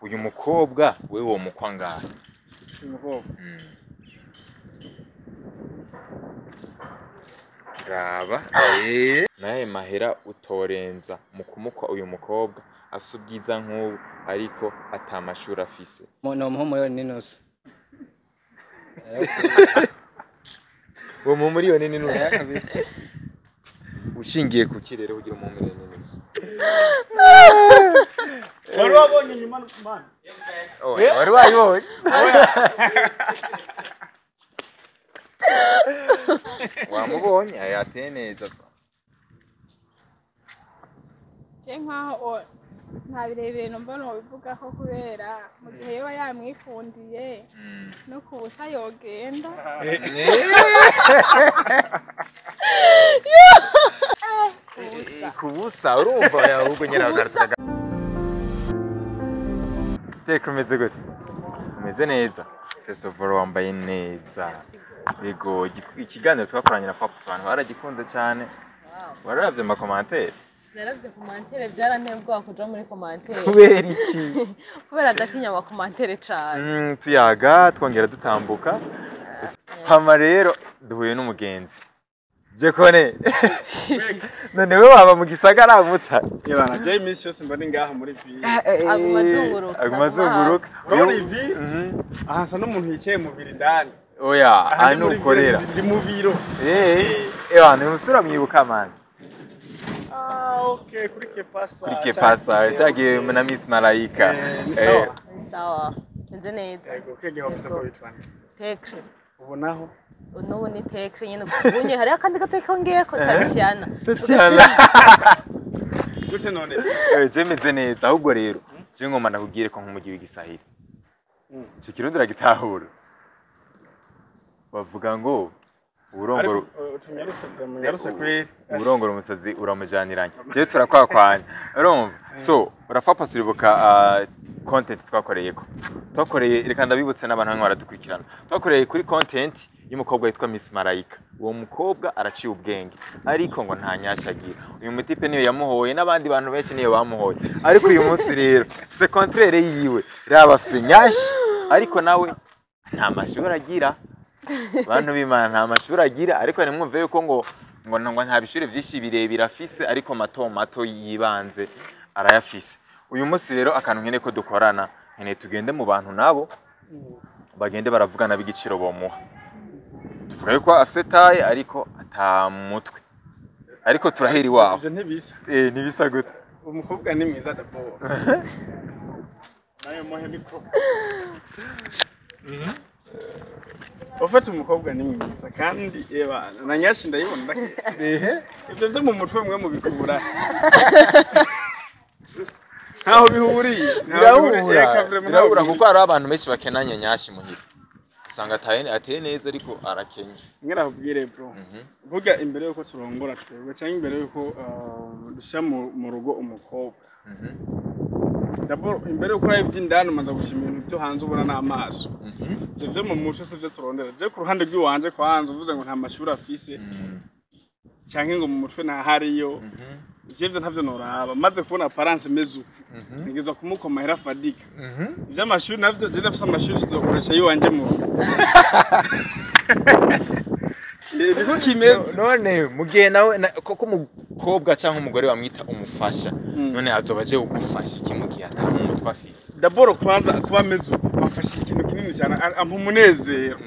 Uyu mukobwa wewe wo mukwa ngahe? Umukobwa. Raba naye mahera utorenza mu kumukwa uyu mukobwa afise ubwiza nk'ubu ariko atamashuri afise. No muha 1.5 miliyoni. Uwo mu 1.5 miliyoni kabisa. Ushingiye ku kirere kugira mu 1.5 miliyoni. Wari wabonye nyuma man. Oh, wari wayibonye? Wamubonye yateye neza. Je nkaho nta birebire numva nobivugaho kubera mu gihe yoba yamwikundiye no ku busa yogenda. Ku busa urumva ahubwo nyine agaruka. Teka umeze gute? Umeze neza. First of all wambaye neza. Yego, ikiganiro twakoranye na Fapus abantu baragikunze cyane. Wararavye ama commentaires? Sinaravye commentaires, byaranteye ubwoba kuja muri commentaires. Kubera iki? Kubera ndatinya ama commentaires cane. Tuyaga twongera dutambuka. Hama rero duhuye n'umugenzi. Jekone. None we waba mu gisagara muta? Yebana, je iminsi yose mba ni ngaha muri ville. Aguma azunguruka. Aguma azunguruka. Urabona iyi ville? Aha nsa n'umuntu yicaye mu biro indani. Oya, Aha aha ni muri nukorera. ville, ndi mu biro. Ewa, ni umusore amwibuka man. Ah, okay, kuri Kepasa. Kuri Kepasa, cyagiye na Miss Malaika. Ni sawa. Sawa, meze neza. Yego, kege wavuze ko witwa nde? Tekre. Ubonaho? N'ubu ni Tekre nyene, gusa ubunye hariho akandi gatoyi kongeyeko, Tatiana. Tatiana. Gute none? Je meze neza, ahubwo rero je ngoma ndakubwire ko nk'umugi w'igisahili. Ico kirundi uragitahura. Bavuga ngo urongora Ariko tunyarutse, munyarutse kweri. Urongora umusazi uramujaniranya. Je turakwakwanya. Urumva? So, urafapa suribuka content twakoreyeko. Twakoreye, reka ndabibutse n'abantu bamwe baradukurikirana. Twakoreye kuri content y'umukobwa witwa Miss Malaika. Uwo mukobwa araciye ubwenge, ariko ngo nta nyasha agira. Uyu mutipe niyo yamuhoye n'abandi bantu benshi niyo bamuhoye. Ariko uyu munsi rero, afise contraire yiwe. Raba afise nyashi, ariko nawe nta mashuri agira. Bantu b'Imana, nta mashuri agira, ariko nimwumve yuko ngo nta bishure vyinshi birebire afise, ariko mato mato yibanze arayafise. Uyu munsi rero akantu nkeneye ko dukorana, nkeneye tugende mu bantu nabo bagende baravugana b'igiciro bomuha. Tuvuga yuko afise taille ariko ata mutwe. Ariko turahera iwawe. Ivyo ntibisa. Ntibisa gute? Umukobwa ni mwiza d'abord. Nayo muhe micro. Ufite umukobwa ni mwiza kandi eba na nyashi ndayibona ndakese. Ibyo byo mu mutwe mwe mubikura. Ntaho bihuriye. Ntaho bihuriye. Birahura. Eka, vraiment, ntaho Birahura bihuriye. kuko hariho abantu benshi bakenanye nyashi muhira. Usanga ateye neza ariko arakenye. Ngira akubwire, bro. Burya imbere yuko turongora twebwe cyangwa imbere yuko dushyira mu rugo umukobwa. D'abord imbere yuko uraba iby'indani umanza gushima ibintu byo hanze ubona n'amaso. Ivyo byo mu muco si byo turondera. Je ku ruhande rw'iwanje kwanza uvuze ngo nta mashuri afise cyangwa ngo mu mutwe ntahariyo. Ivyo ntavyo noraba. Maze kubona apparence imeze uko, ntegerezwa kumukoma amahera afadika. Ivy'amashuri navyo je ndafise amashuri sizokoresha yiwanje mu rugo. Niko kimeze. None mu gihe nawe koko umukobwa cyangwa umugore bamwita umufasha, none azoba aje kugufasha iki mu gihe atazi umutwe afise? D'abord kwanza kuba ameze uko amfashije ikintu kinini cyane, ampa umunezero.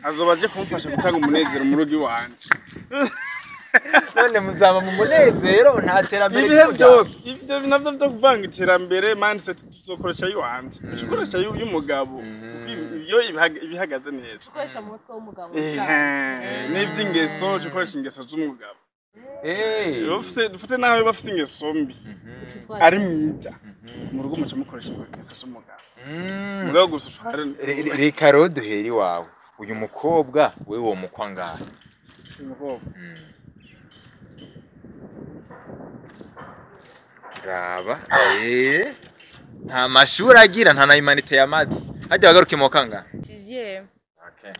Azoba aje kumfasha gutanga umunezero mu rugo iwanje. None muzaba mu munezero nta terambere Ibihe ry'umuryango? byose ibyo navyo byo kuvanga iterambere mindset tuzokoresha yiwanje, ukoresha y'umugabo, kuko iyo ibihagaze neza. Gukoresha mu mutwe w'umugabo Ehe, usanzwe. n'iby'ingeso ukoresha ingeso z'umugabo. Dufate nawe bafise ingeso mbi ari mwiza, mu rugo muca mukoresha ingeso z'umugabo. Mugabo gusa utware. Reka rero duhere iwawe. Uyu mukobwa wewe wo mukwa ngahe? Umukobwa. Raba nta mashuri agira, nta na humanités yamaze. Hajya wagaruke mu kangahe? Sixième. Okay.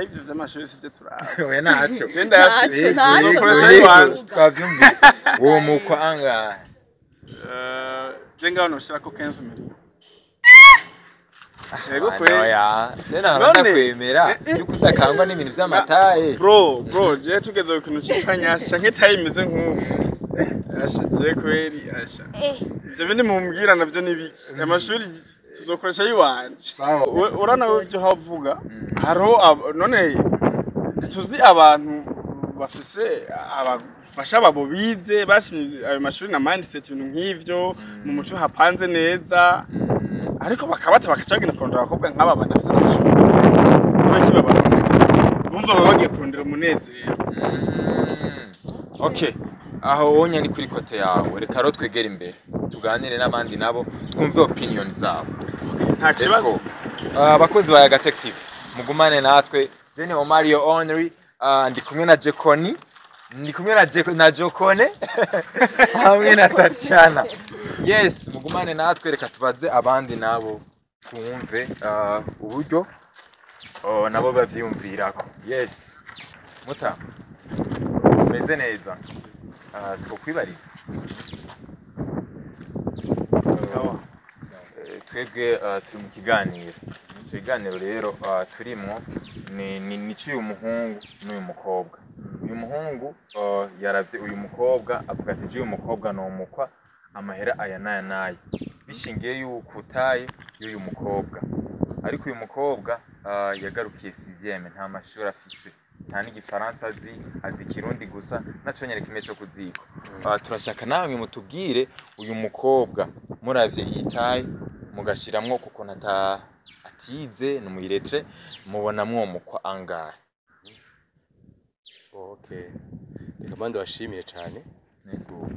Ibyo by'amashuri sibyo turaba. Oya, ntaco. Je ndayafise. Ntacyo, ntacyo. Uzokoresha Yego, iwanje. twavyumvise. Uwo mukwa angahe? Je ngaho noshirako 15 million. Yego Ah, kweli. oya, je nahora None- ndakwemera yuko udakangwa n'ibintu vy'amataye. Bro, je tugeze ku kintu citwa nyasha nk'itaye imeze nk'ubu. Asha je kweli asha. Ivyo bindi mumbwira navyo ni biki? Amashuri tuzokoresha yiwanje. Sawa. Urana ibyo havuga hariho none tuzi abantu bafise abafasha babo bize bashimye ayo mashuri na mindset ibintu nk'ivyo mu muco hapanze neza, ariko bakabata bakaca bagenda kurondera abakobwa nk'aba badafise n'amashuri, kubera iki bumva baba bagiye kurondera umunezero. Okay, aho wonya ni kuri côté yawe. Reka rero twegere imbere tuganire n'abandi nabo twumve opinion zabo. Nta Let's kibazo. go. Abakunzi ba Yaga Tech TV, mugumane natwe. Jene Omario Henry, ndi kumwe na Jekoni, ndi kumwe na Jeko, na Jokone hamwe na Tatiana. Yes, mugumane natwe, reka tubaze abandi nabo twumve uburyo nabo bavyiyumvirako. Yes, muta meze neza. Twokwibariza. Sawa. Twebwe turi mu kiganiro. Icyo kiganiro rero turimwo ni cy'uyu muhungu n'uyu mukobwa. Uyu muhungu yaravye uyu mukobwa avuga ati: "Je uyu mukobwa nomukwa amahera aya n'aya n'aya, bishingiye yuko utaye y'uyu mukobwa." Ariko uyu mukobwa yagarukiye sixième, nta mashuri afise, nta n'igifaransa azi, azi ikirundi gusa naco nyene kimwe co kuziko. Turashaka namwe mutubwire, uyu mukobwa muravye iyi taille mugashiramwo kuko ata atize, ni umu illettré, mubona mwomukwa angahe? Okay. Reka mbanze bashimire cyane. Yego.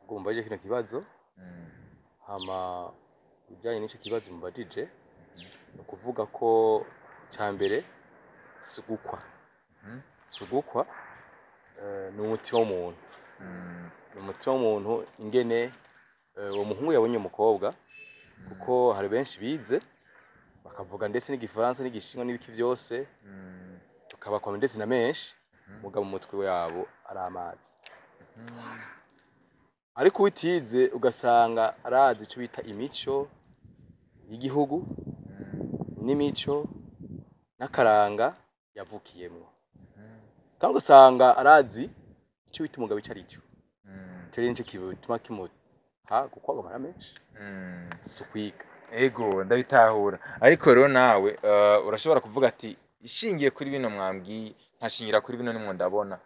Ubwo mubajije kino kibazo, hama ibijyanye n'icyo kibazo mubajije, ni ukuvuga ko cya mbere si ugukwa. Si ugukwa, ni umutima w'umuntu. Ni umutima w'umuntu ingene uwo muhungu yabonye umukobwa, kuko hari benshi bize bakavuga ndetse n'igifaransa n'igishinwa n'ibiki byose, tukabakoma ndetse na menshi, mugabo mu mutwe yabo ari amazi. Ariko utize ugasanga arazi icyo bita imico y'igihugu n'imico n'akaranga yavukiyemwo, kandi ugasanga arazi icyo bita umugabo icyo ari cyo. Icyo rero nicyo gituma kimuha gukwaga amahera menshi, si ukwiga. Ego, ndabitahura, ariko rero nawe urashobora kuvuga ati: "Ishingiye kuri bino mwambwiye, nkashingira kuri bino nimwo ndabona,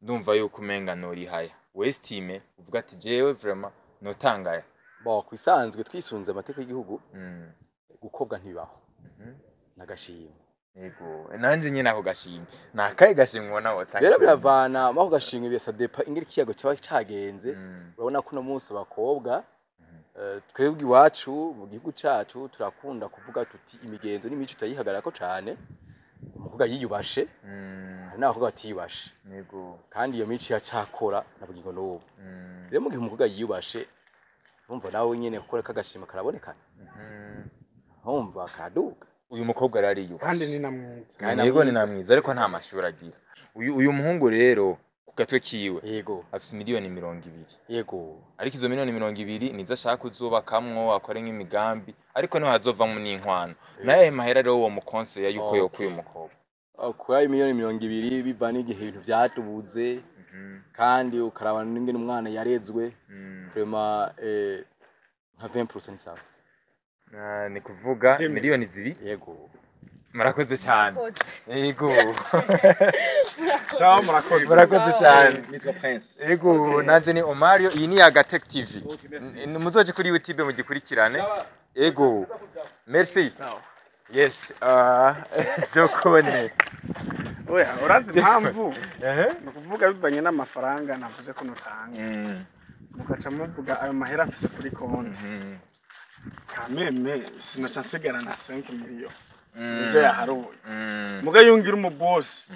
ndumva yuko umenga norihaya." We estime uvuga ati: "Jewe vraiment notangaya." Bo ku isanzwe twisunze amategeko y'igihugu, gukobwa ntibibaho, n'agashimwe. Ego, nanje nyine ako gashimwe ni akahe gashimwe ubona wotanga? Rero biravana aho gashimwe, ça dépend ingene ikiyago cyaba cagenze. Urabona ko uno munsi abakobwa, twebwe iwacu mu gihugu cacu turakunda kuvuga tuti imigenzo n'imico turayihagararako cane. Umukobwa yiyubashe, hari n'abakobwa batiyubashe, kandi iyo mico iracakora na bugingo n'ubu. Rero mu gihe umukobwa yiyubashe, urumva nawe nyene gukora kagashimwe karabonekana, urumva karaduga. Uyu mukobwa arariyubashe. Kandi ni na mwiza. Kandi Yego, ni na na mwiza, ariko nta mashuri agira. Uyu muhungu rero ku gatwe kiwe afise miliyoni 20. Ariko izo miliyoni 20 nizo ashaka kuzubakamwo, akore nk'imigambi, ariko niho hazovamwo n'inkwano. Naye mahera rero uwo mukonseya yuko yokuye umukobwa? Kuri ayo miliyoni 20, biva n'igihe ibintu vyatubuze, kandi ukaraba n'ingene umwana yarezwe, vraiment nka 20% ni sawa. Ah, ni kuvuga Rimwe. miliyoni 2. Yego. Murakoze cyane. Yego. Sawa, murakoze. Murakoze cyane. Nitwa Prince. Yego, nanje ni Omario, iyi ni Yaga Tech TV. Muzoje kuri YouTube mugikurikirane. Yego, merci. Sawa. Yes, Jokone. Oya, urazi impamvu? Ehe. Ni ukuvuga bivanye n'amafaranga navuze ko nutanga, mugaca muvuga ayo mahera afise kuri konti, kameme sinaca nsigara na 5 million, nivyo yaharuye. Muga yungira umubosi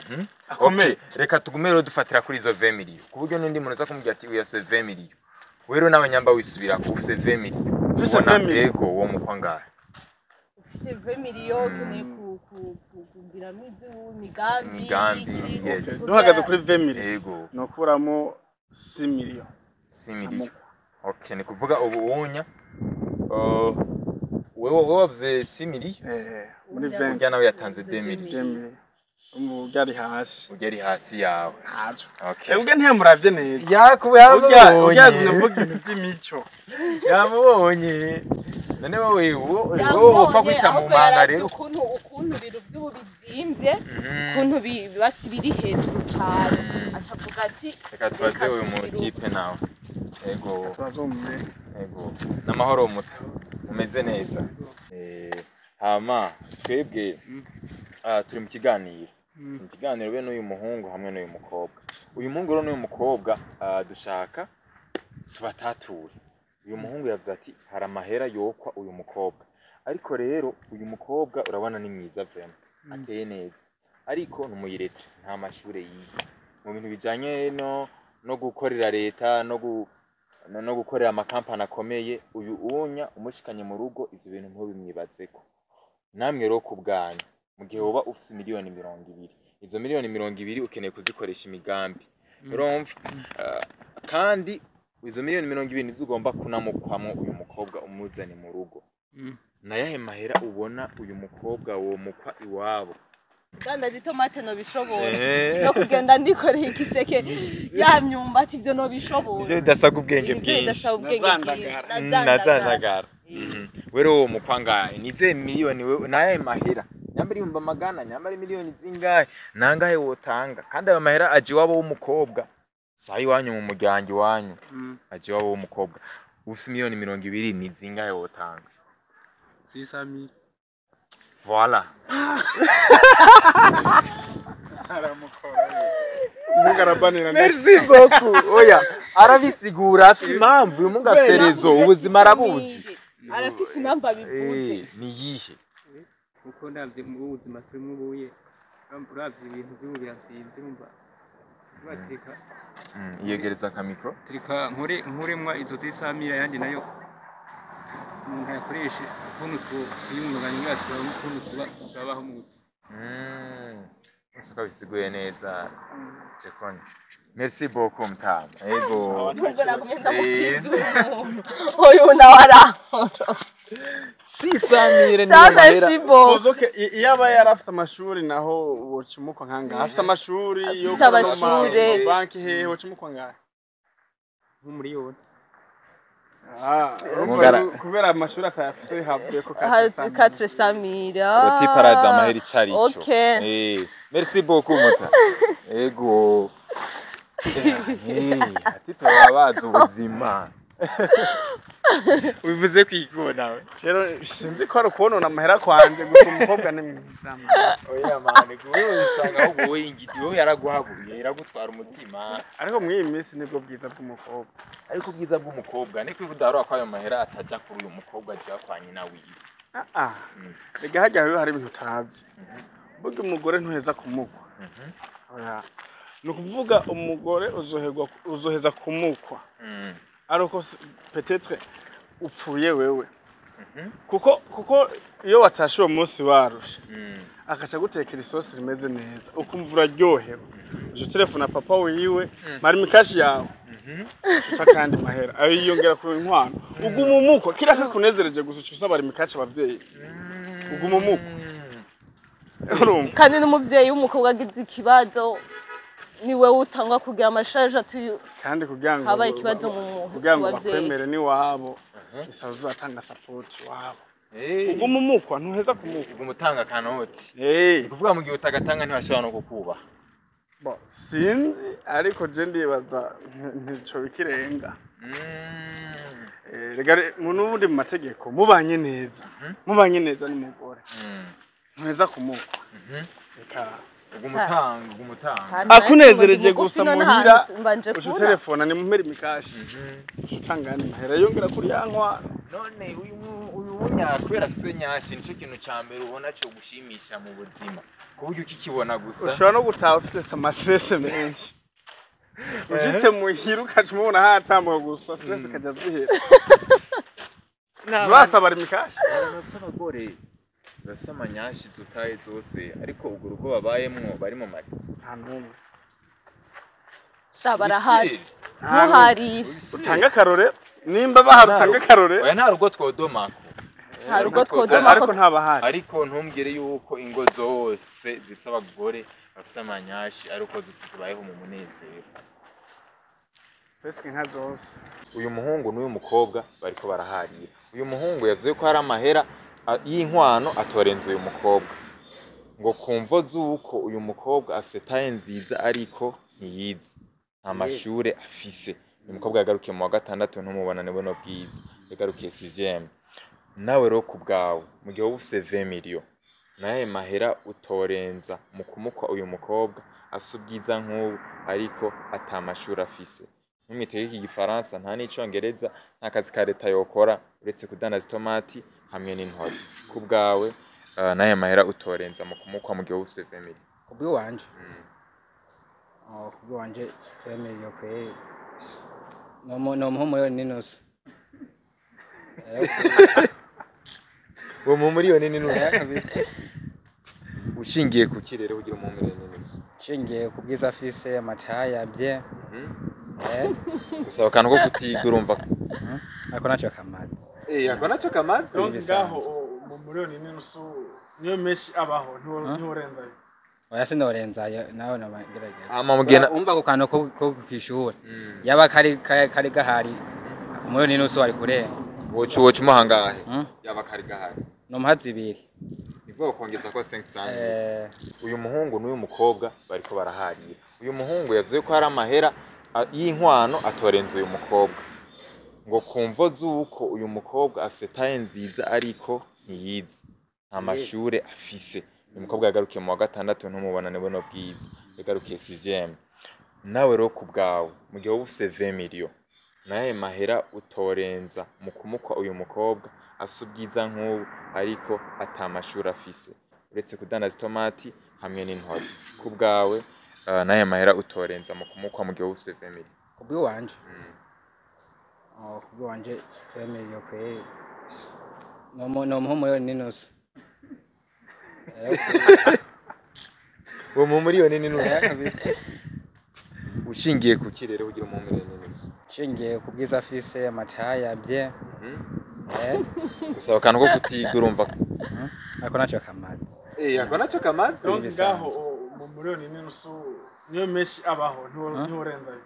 akomeye. Okay, reka tugume rero dufatira kuri izo 20 million, ku buryo n'undi muntu uza kumubwira ati: "Uyu afise 20 million." Rero nawe nyamba wisubira ku ufise 20 million. Ufise Ubona, 20 million. Yego, uwo mukwa ngahe? Ufise 20 million ukeneye kugiramo imigambi. Imigambi, iki. yes. Duhagaze kuri 20 million, Yego. nokuramo 6 million. 6 million. Okay, ni kuvuga ubu unya wewe wavuze 6 million Muri 20. Urya nawe yatanze 2 million. Umva ari hasi. Urya ari hasi yawe. Ntaco. Okay. Ubwo ntiyamuravye neza. Yakuba yamubonye. Urya mvuga ibintu by'imico. Yamubonye. None wowe wowe upfa kwita mu manga rero. Ukuntu ibintu by'ubu bizimvye, ukuntu bibasi biri hejuru cyane. Acavuga ati reka tubaze uyu mutipe nawe. Ego. Tubaze. Ego. Namahoro muto. Umeze neza. Hama twebwe turi mu kiganiro. Mu kiganiro be n'uyu muhungu hamwe n'uyu mukobwa. Uyu muhungu rero n'uyu mukobwa dushaka tubatature. Uyu muhungu yavuze ati hari amahera yokwa uyu mukobwa. Ariko rero uyu mukobwa urabona ni mwiza vraiment. Ateye neza. Ariko numuyirete nta mashure yize. Mu bintu bijanye no gukorera leta no gukorera amakampani akomeye, uyu unya umushikanye mu rugo ivyo bintu ntubimwibazeko. Namwe rero kubwanyu mu gihe woba ufise miliyoni 20, izo miliyoni 20 ukeneye kuzikoresha imigambi. Urumva? Kandi izo miliyoni 20 nizo ugomba kunamukwamwo uyu mukobwa umuzane mu rugo. Nayahe mahera ubona uyu mukobwa wo mukwa iwabo? Kudandaza itomate no bishobora. No kugenda ndikoreye igiseke ya myumbati ivyo no bishobora. Ivyo bidasaba ubwenge bwinshi. Nazandagara. Wero uwo mukwangaye nize miliyoni wewe nayahe mahera? Nyambari ibihumbi amagana, nyambari miliyoni zingahe? Nangahe wotanga? Kandi ayo mahera aje iwabo w'umukobwa. Sayi iwanyu mu muryango iwanyu. Aje iwabo w'umukobwa. Ufise miliyoni 20 ni zingahe wotanga? 600,000. Voilà. Merci beaucoup. Oya, arabisigura afise impamvu uyu mungu afise rezo ubuzima arabuzi. Arafise impamvu abivuze. Ni yihe? Kuko ndavye mu buzima turimo ubuye uravye ibintu by'ubu birazimvye urumva. Batirika. Iyegereza ka micro. Tirika nkore nkuremwa izo 600,000 yandi nayo umuntu yakoreshe ukuntu twiyungunganya ngira ukuntu tubaho mu buzima. Nsuka bisiguye neza. Jekoni. Merci beaucoup mtama. Ego. Nubwo nagumye ndamukiza umuntu. Oyu nawe arahoro. 600,000 ni mahera. Merci beaucoup. Iyaba yarafise amashuri naho wocumukwa nkanga. Afise amashuri yo kusoma banki hehe wocumukwa ngahe? Nk'umuriyoni. Kubera amashuri atayafise havuye ko 400,000. Roti paraza amahera icarico. Okay. Merci beaucoup muta. Ego. Ati turabaza ubuzima. Ubivuze kwikona. Rero sinzi ko ari ukubonona amahera kwanje gusa umukobwa ni mwiza. Oya mane, kuwe usanga ahubwo wowe ingidi wowe yaraguhaguye iragutwara umutima. Ariko muri iyi minsi nibwo bwiza bw'umukobwa. Ariko ubwiza bw'umukobwa niko udarura kwa ayo mahera ataja kuri uyu mukobwa aja kwa nyina wiwe. Rega hajya hari ibintu utazi. Burya umugore ntuheza kumukwa. Oya. Ni ukuvuga umugore uzoheza kumukwa. Ariko peut-être upfuye wewe. Kuko iyo watashe uwo munsi warushe akaca gutekera isosi rimeze neza ukumva uraryohewe, uje telefona papa wiwe mari mikashi yawe uca kandi mahera ayo yiyongera ku inkwano uguma umukwa kira kakunezereje gusa uca usaba mikashi abavyeyi uguma umukwa. Kandi n'umuvyeyi w'umukobwa agize ikibazo niwe utangwa kugira amashaje atuyu kandi kugira ngo habaye ikibazo mu kugira ngo bakwemere ni wabo bisaba uzatanga support wabo. Uguma umukwa ntuheza kumukwa uguma utanga kanoti. Kuvuga mu gihe utagatanga ntibashobora no kukubaha. Bo sinzi ariko je ndibaza ntico bikirenga. Rega n'ubundi mu mategeko mubanye neza. Mubanye neza n'umugore. Ntuheza kumukwa. Reka ugumutanga akunezereje gusa muhira ucu telefona ni mumpera imikashi ucutanga ni mahera yongera kuri yankwa. None uyu munya kubera afise nyashi nico kintu ca mbere ubona cyo gushimisha mu buzima kuburyo ukikibona gusa ushobora no gutaha ufise ama stress menshi ushitse muhira ukaca umubona hatambuka gusa stress ikajya zihera. Ntibasaba imikashi abantu bafise abagore bafise amanyashi zutaye zose ariko urwo rugo babayemwo bari mu mari nta n'umwe sha barahari muharire utanga akarore Nimba baharutanga karore. Oya, nta rugo twodomako. Nta rugo twodomako. Ariko ntabahari. Ariko ntumbwire yuko ingo zose zifise abagore bafise amanyashi ariko zose zibayeho mu munezero. Presque nka zose. Uyu muhungu n'uyu mukobwa bariko baraharira. Uyu muhungu yavuze ko hari amahera y'inkwano atorenze uyu mukobwa, ngo kumvo z'uko uyu mukobwa afise taille nziza ariko ntiyize, nta mashure afise. Uyu mukobwa yagarukiye mu wa gatandatu, ntumubonane buno bwiza, yagarukiye 6e. Nawe rero ku bwawe, mu gihe wowe ufise 20 million, naye mahera utorenza mu kumukwa uyu mukobwa afise ubwiza nk'ubu ariko ata mashuri afise, ntumwitege igifaransa, nta n'icongereza, nta kazi ka leta yokora uretse kudandaza itomati hamwe n'intore. Ku bwawe, naye mahera utorenza mu kumukwa mu gihe wowe ufise 20 million? Kubw'iwanje, kubw'iwanje 20 million kweri nomuha 1.5 million. Uwo mu 1.5 million? Kabisa. Ushingiye ku ki rero kugira 1.5 million? Nshingiye ku bwiza afise, amataya bye. Gusa akantu ko kutiga urumva Ako naco kamaze. Ako naco kamaze. Donc Ibisanzwe. ngaho mu 1.5 million niyo menshi abaho, ntiworenzayo? Oya, sinorenzayo, nawe nagerageza. Hama mugena Umva, ako kantu ko kw'ishure yaba kari gahari, 1.5 million ari kurenga. Woca umuha ngahe? Mm? Yaba kari gahari? Nomuha 2. Nivuga kongeza ko 500. Uyu muhungu n'uyu mukobwa bariko baraharira. Uyu muhungu yavuze ko hari amahera y'inkwano atorenze uyu mukobwa, ngo kumvo z'uko uyu mukobwa afise taille nziza ariko ntiyize, nta mashure afise. Uyu mukobwa yagarukiye mu wa gatandatu, ntumubonane buno bwiza, yagarukiye 6e. Nawe rero ku bwawe, mu gihe wowe ufise 20 million, naye mahera utorenza mu kumukwa uyu mukobwa afise ubwiza nk'ubu ariko ata mashuri afise uretse kudandaza itomati hamwe n'intore? Ku bwawe, naye mahera utorenza mu kumukwa mu gihe wowe ufise 20 million? Kubw'iwanje, kubw'iwanje 20 million kweri nomuha 1.5 million. Uwo mu 1.5 million? Kabisa. Ushingiye ku ki rero kugira 1.5 million? Nshingiye ku bwiza afise, amataya bye. Gusa akantu ko kutiga urumva Ako naco kamaze. Ako naco kamaze. Donc Ibisanzwe. ngaho mu 1.5 million niyo menshi abaho, ntiworenzayo?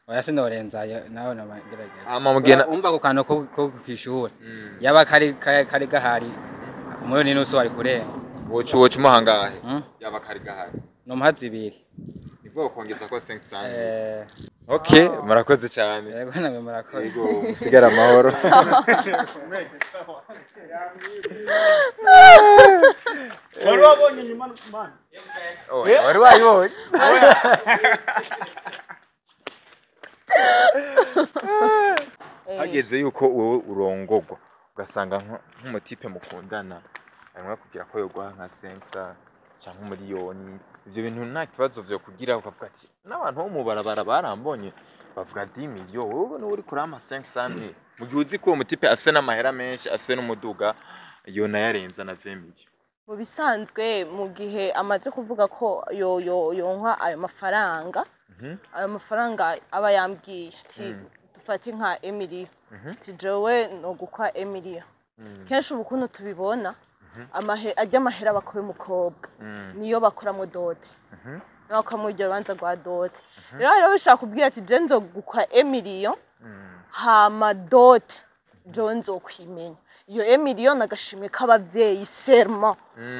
Oya, sinorenzayo, nawe nagerageza. Hama mugena Umva, ako kantu ko kw'ishure yaba kari gahari, 1.5 million ari kurenga. Woca umuha ngahe? Mm? Yaba kari gahari? Nomuha 2. Nivuga kongeza ko 500. Okay, murakoze cyane. Yego, namwe murakoze. Yego, musigare amahoro. Sawa. Wari wabonye inyuma man? Oh, wari wayibonye. Hageze yuko wowe urongogwa, ugasanga nk'umutipe mukundana arimo kugira ko yoguha nka 500 canke 1 miliyoni, ivyo bintu nta kibazo vyo kugira, ukavuga ati n'abantu bo mu barabara barambonye bavuga 10 million, wowe niwe uri kurampa 500 mille, mu gihe uzi ko uwo mutipe afise n'amahera menshi, afise n'umuduga, yo nayarenza na 20 million? Mu bisanzwe, mu gihe amaze kuvuga ko yo yo yonkwa ayo mafaranga, ayo mafaranga aba yambwiye ati dufate nka Emilio, ati jewe no gukwa Emilio, kenshi ubu ukuntu tubibona, arya amahera bakuye umukobwa niyo bakoramo dot, niyo bakoramo uryo rubanza rwa dot. Rero hariho bishaka kubwira ati je nzogukwa Emilio, hama dot jewe nzokwimenya. Iyo Emilio nagashimwe k'abavyeyi serment,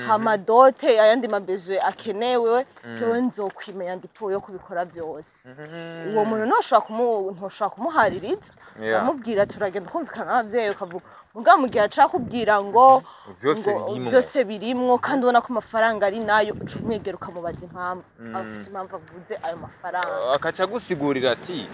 hama dot ayandi mabezwe akenewe jewe nzokwimenya, ndituye yo kubikora byose. Uwo muntu ntushobora kumuhaririza. Uramubwira, turagenda kumvikana n'abavyeyi, ukavuga muga mu gihe aca kubwira ngo vyose ngo birimwo. Byose birimwo, kandi ubona ko amafaranga ari nayo, uca umwegera ukamubaza impamvu, afise impamvu avuze ayo mafaranga. Akaca agusigurira ati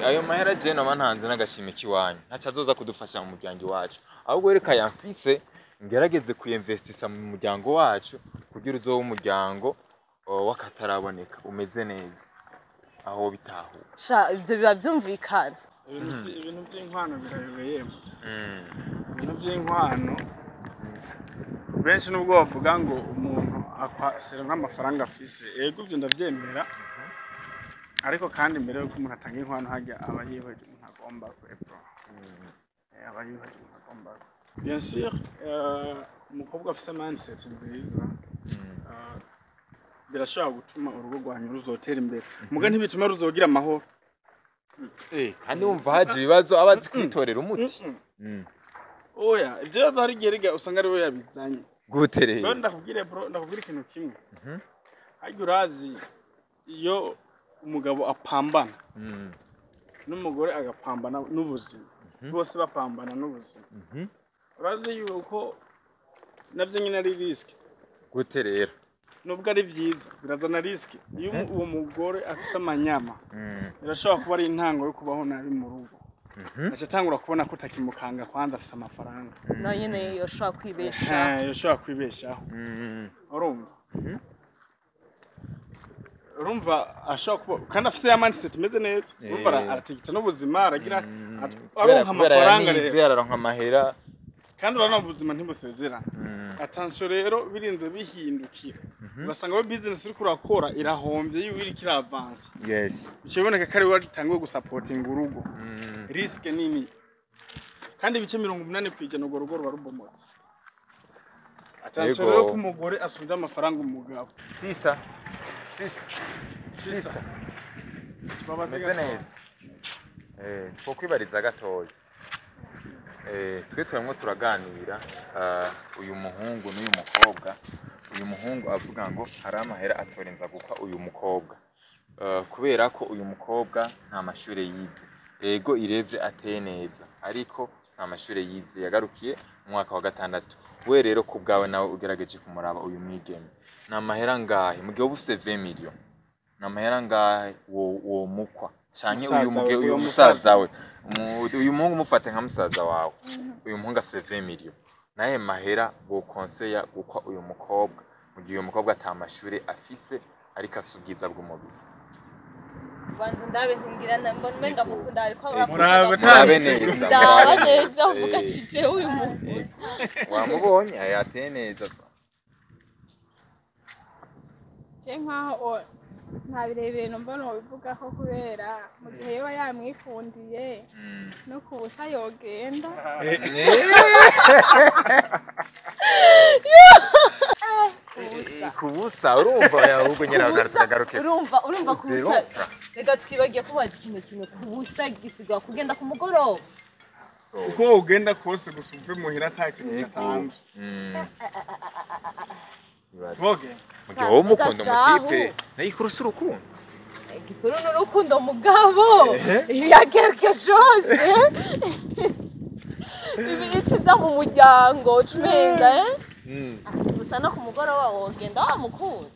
ayo mahera je noba ntanze n'agashimwe k'iwanyu ntaco azoza kudufasha mu muryango iwacu, ahubwo reka yamfise ngerageze kuyinvestisa mu muryango wacu kugira uzobe umuryango w'akataraboneka umeze neza, aho bitahura. Sha, ivyo biba vyumvikana. Ibintu by'inkwano birayobeyemo. Ibintu by'inkwano, benshi nubwo bavuga ngo umuntu akwasera nk'amafaranga afise, yego ibyo ndabyemera, ariko kandi mbere yuko umuntu atanga inkwano hajya aba yihweje umuntu agomba kwepfo. Aba agomba bien sûr, umukobwa afise mindset nziza, birashobora gutuma urugo rwanyu ruzotera imbere, muga ntibituma ruzogira amahoro. Kandi wumva haje ibibazo aba azi kwitorera umuti. Oya, ibyo bibazo hari igihe riga usanga ari we yabizanye. Gute rero? Bro, ndakubwire, bro, ndakubwira ikintu kimwe. Harya urazi iyo umugabo apambana n'umugore agapambana n'ubuzima, bose bapambana n'ubuzima, urazi yuko navyo nyine ari risque. Gute rero? Nubwo ari vyiza, birazana risque. Iyo uwo mugore afise amanyama, birashobora kuba ari intango yo kubaho nabi mu rugo. Aca atangura kubona ko utakimukanga, kwanza afise amafaranga. Nawe nyene yoshobora kwibesha. Yoshobora kwibeshaho. Urumva ashobora kuba kandi afise ya mindset imeze neza. Urumva aratigita n'ubuzima, aragira aronka Kubera amafaranga yanize, rero. araronka amahera. Kandi urabona ubuzima ntibusezerana. Attention rero, birinze bihindukira, ugasanga we business uriko urakora irahombye, yiwe iriko iravansa, bica biboneka ko ari we watanguye gusapotinga urugo. Risque nini, kandi ibice 80% urwo rugo ruba rubomotse. Attention Yego. rero ko umugore asubiza amafaranga umugabo. Sister, sister, sister. Tubabaze Meze gato. neza. Twokwibariza gatoya. Twe twarimwo turaganira, uyu muhungu n'uyu mukobwa. Uyu muhungu avuga ngo hari amahera atorenza gukwa uyu mukobwa, kubera ko uyu mukobwa nta mashure yize. Ego, irevye ateye neza, ariko nta mashure yize, yagarukiye mu mwaka wa gatandatu. We rero ku bwawe, nawe ugerageje kumuraba uyu mwigeme, ni amahera ngahe mu gihe uba ufise 20 million, ni amahera ngahe wo mukwa canke uyu Musaza muge we, uyu uyu musaza we, uyu muhungu umufate nka musaza wawe, uyu muhungu afise 20 million, naye mahera wo conseiller gukwa uyu mukobwa mu gihe uyu mukobwa ata mashure afise ariko afise ubwiza bw'umubiri? Banza ndabe, ntingira mbona umenga mukunda, ariko Murabe Murabe neza. ndaba Murabe neza, uvuga ati jewe uyu muntu. Yego. Wamubonye, ateye neza. Je nkaho nta birebire numva nobivugaho, kubera mu gihe yoba yamwikundiye, no ku busa yogenda. Kubusa. Kubusa, urumva ahubwo nyine. Kubusa, agaruke. Urumva kubusa. Zero. Reka twibagiye ko bazi ikintu kimwe, kubusa gisigura kugenda ku mugoroba. So. Uko ugenda kose, gusa uve muhira ata kintu cyatanzwe. Ibaze. Wogenda. Mu gihe wowe umukunda Gasahu. umutipe nayo ikurusa urukundo. Igikuru ni urukundo, mugabo ya quelque chose ibi ikiza mu muryango ucumenga, eh? Gusa no ku mugoroba wogenda wamukunda.